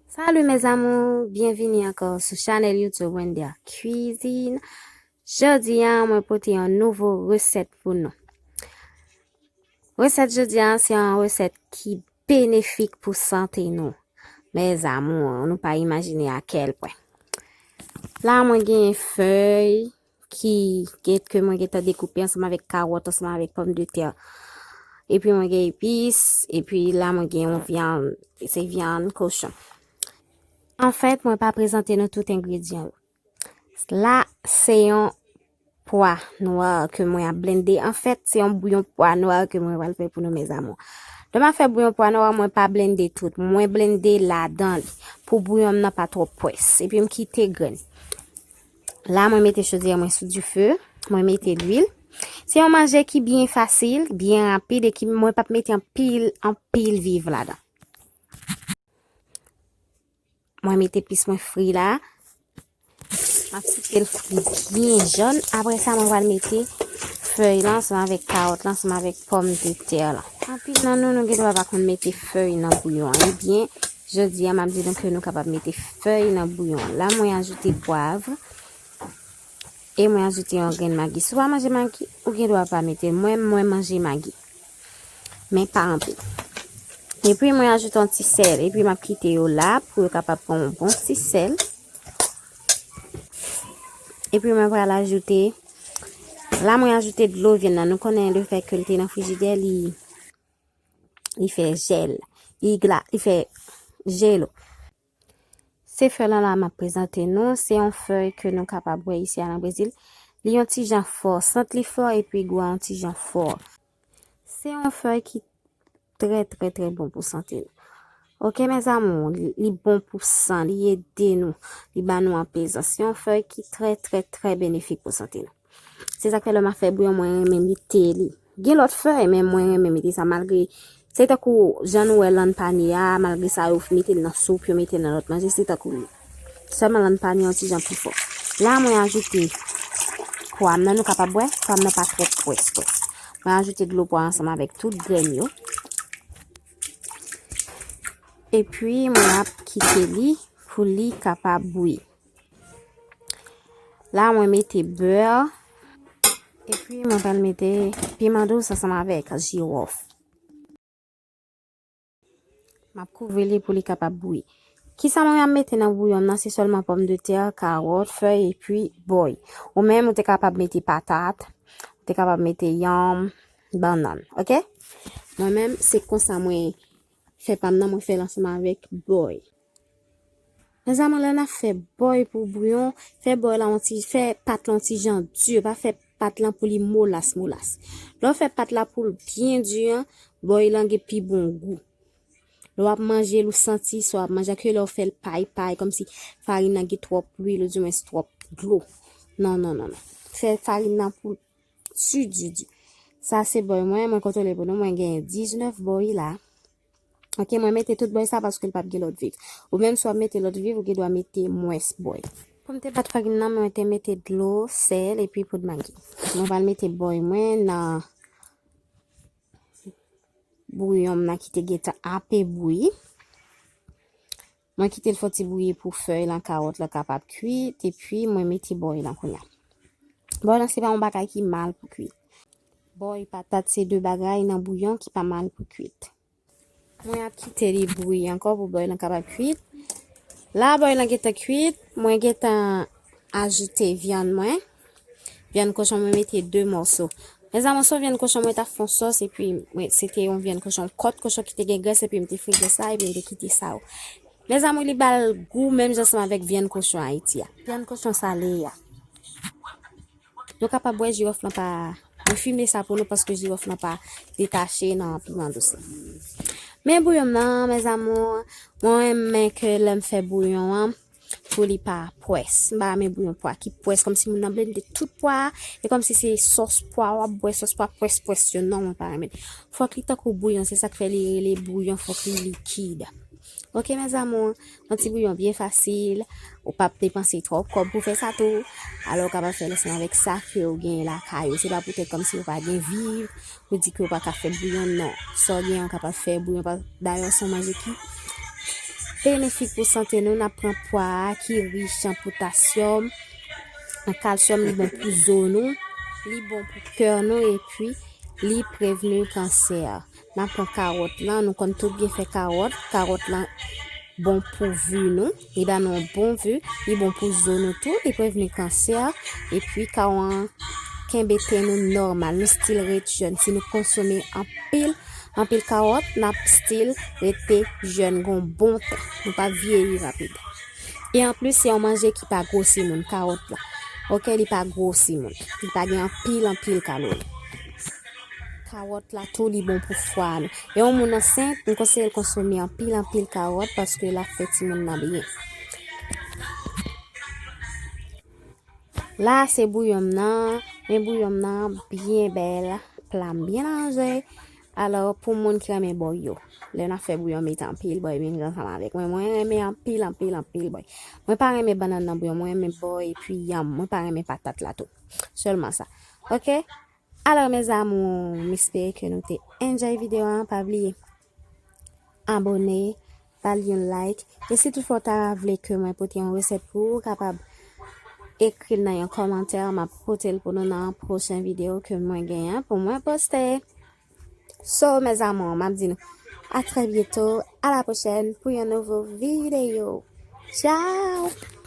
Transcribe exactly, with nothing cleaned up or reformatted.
Salut mes amours, byenvini ankò sou chanèl YouTube Wendia Cuisine. Jodi a, mwen pote yon nouvo resèt pou nou. Resèt jodi a, se yon resèt ki benefik pou sante nou. Mes amours, nou pa imajine a kèl pwen. La, mwen gen fèy ki, ke, ke mwen gentan dekoupe ansanm avèk kawòt, ansanm avèk pòmdetè. Epi mwen gen epis, epi la mwen gen yon vyann, se vyann kochon. Anfèt, mwen pa prezante nou tout engredyan yo. La, se yon pwa nwa ke mwen ap blende. Anfèt, se yon bouyon pwa nwa ke mwen pral fè pou nou, mes amours. Lè m ap fè bouyon pwa nwa, mwen pa blende tout. Mwen blende ladan li pou bouyon m nan pa twò pwès. Epi m kite grenn. La, mwen mete chodyè mwen sou dife, mwen mete lwil. Se yon manje ki byen fasil, byen rapid e ki mwen p ap mete anpil, anpil viv ladan. Mwen mete epis mwen fri la. M ap kite l fri byen jòn. Apre sa, mwen pral mete fèy la ansanm avèk kawòt la, ansanm avèk pòmdetè la. Anpil nan nou, nou gen dwa pa konn mete fèy nan bouyon an. Ebyen, jodi a, m ap di nou ke nou kapab mete fèy nan bouyon an. La, mwen ajoute pwav. E mwen ajoute yon grenn magi. Si w pa manje magi, ou gen dwa pa mete l. Mwen, mwen manje magi. Men pa anpil. Epi mwen ajoute yon ti sèl. Epi m ap kite yo la pou yo kapab pran yon bon ti sèl. Epi mwen pral ajoute. La mwen ajoute dlo vyann nan. Nou konnen lefèt ke l te nan frijidè, li, li fè jèl. Li gla, li fè jelo. Se fèy lan la m ap prezante nou. Se yon fèy ke nou kapab wè isi a nan Brezil. Li yon ti jan fò. Sant li fò epi gou a yon ti jan fò. Se yon fèy ki trè, trè, trè bon pou sante nou. Oke, mes amours, li, li bon pou san, li ede nou, li ba nou anpil zan. Se yon fèy ki trè, trè, trè benefik pou sante nou. Se sa k fè lè m ap fè bouyon, mwen renmen mete li. Gen lòt fèy, men mwen renmen mete sa malgre se tankou jan nou wè lann panye a, malgre sa yo mete l nan soup, yo mete l nan lòt manje, se tankou li. Sèlman lann panye yon ti jan pi fò. La, mwen ajoute pwa m nan, nou kapab wè, pwa m nan pa twò pwès, pwès. Mwen ajoute dlo pwa ansanm avèk tout grenn yo. Epi, mwen ap kite li pou li kapab bouyi. La, mwen mete bè. Epi, mwen pral mete piman dous ansanm avèk jiwòf. M ap kouvri li pou li kapab bouyi. Kisa mwen ap mete nan bouyon m nan? Se sèlman pòmdetè, kawòt, fèy epi bòy. Ou menm, ou te kapab mete patat, ou te kapab mete yanm, bannann, oke? Mwen menm, se konsa mwen fè pa m nan, mwen fè l ansanm avèk bòy. Mes amours, lè n ap fè bòy pou bouyon, fè bòy la yon ti, fè pat la yon ti jan di, pa fè pat lan pou li molas, molas. Lè w fè pat la pou l byen di an, bòy lan gen pi bon gou. Lè w ap manje l, ou santi sa w ap manje, ke lè w fè l pay, pay, kòmsi farin nan gen twòp lwil, oudimwens twòp dlo. Non, non, non, non. Fè farin nan pou l di, di, di. Sa se bòy mwen, mwen kontwole pou nou, mwen gen diznèf bòy la. Oke, mwen mete tout bòy sa paske l p ap gen lòt viv. Ou menm si w ap mete lòt viv, ou gen dwa mete mwens bòy. Pou m te bat farin nan, mwen te mete dlo, sèl, epi poud magi. Mwen pral mete bòy mwen nan bouyon m nan ki te gentan ape bouyi. Mwen kite l fè ti bouyi pou fèy lan, kawòt lan kapab kuit, epi mwen mete bòy lan kounye a. Bòy lan se pa yon bagay ki mal pou kuit. Bòy, patat se de bagay nan bouyon ki pa mal pou kuit. Mwen ap kite li bouyi ankò pou bòy lan kapab kuit. La, bòy lan gentan kuit, mwen gentan ajoute vyann mwen. Vyann kochon, mwen mete de mòso. Mes amours, se yon vyann kochon mwen t ap fè yon sòs, epi mwen, se te yon vyann kochon, kòt kochon ki te gen grès, epi m te fri grès la, epi m te kite sa yo. Mes amours, li ba l gou menm jan ansanm avèk vyann kochon Ayiti a. Vyann kochon sale a. Nou kapab wè jiwòf lan pa, mwen filme sa pou nou paske jiwòf lan pa detache nan piman dous lan. Men bouyon m nan, mes amours, mwen renmen ke lè m fè bouyon an, pou li pa pwès. M pa renmen bouyon pwa ki pwès, kòmsi moun nan blende tout pwa a, e kòmsi se sòs pwa w ap bwè, sòs pwa pwès pwès yo. Non, mwen pa renmen. Fòk li tankou bouyon, se sa k fè li rele bouyon, fòk li likid. Oke, mes amours, yon ti bouyon byen fasil, ou p ap depanse twòp kòb pou fè sa tou. Alò, ou kapab fè l ansanm avèk sa ke w genyen lakay ou. Se pa poutèt kòmsi ou pa gen viv, ou di ke ou pa ka fè bouyon, non. Sa w genyen, ou kapab fè bouyon, pa, dayè, se yon manje ki benefik pou sante nou. N ap pran pwa a ki rich an potasyòm, an kalsyòm, li bon pou zo nou, li bon pou kè nou, epi li prevni kansè. N ap pran kawòt lan, nou konn tout byenfè kawòt. Kawòt lan bon pou vi nou, li ba nou yon bon vi, li bon pou zo nou tou, li prevni kansè, epi kawòt kenbe ten nou nòmal, nou still ret jèn. Si nou konsome anpil, anpil kawòt, n ap still rete jèn, gon bon ten. Nou p ap vyeyi rapid. E anplis, se yon manje ki pa gwosi moun, kawòt la. Oke, li pa gwosi moun. Li pa gen anpil, anpil kalori. Kawòt la tou, li bon pou fwa nou. E yon moun ansent, m konseye l konsome anpil, anpil kawòt paske l ap fè timoun nan byen. La, se bouyon m nan. Men bouyon m nan byen bèl. Pla m byen ranje. Alò, pou moun ki renmen bòy yo, lè n ap fè bouyon, mete anpil bòy, menm jan ansanm avèk mwen. Mwen renmen anpil, anpil, anpil bòy. Mwen pa renmen bannann nan bouyon, mwen renmen bòy epi yanm. Mwen pa renmen patat la tou. Sèlman sa. Oke? Alò, mes amours, m espere ke nou te enjoy videyo a. Pa bliye abòne, ba l yon like. E si toutfwa w ta vle ke mwen pote yon resèt pou ou, ou kapab ekri l nan yon kòmantè, m ap pote l pou nou nan pwochen videyo ke mwen genyen pou mwen poste. So, mes amours, m ap di nou à très bientôt, à la prochaine pou yon nouvo videyo. Ciao!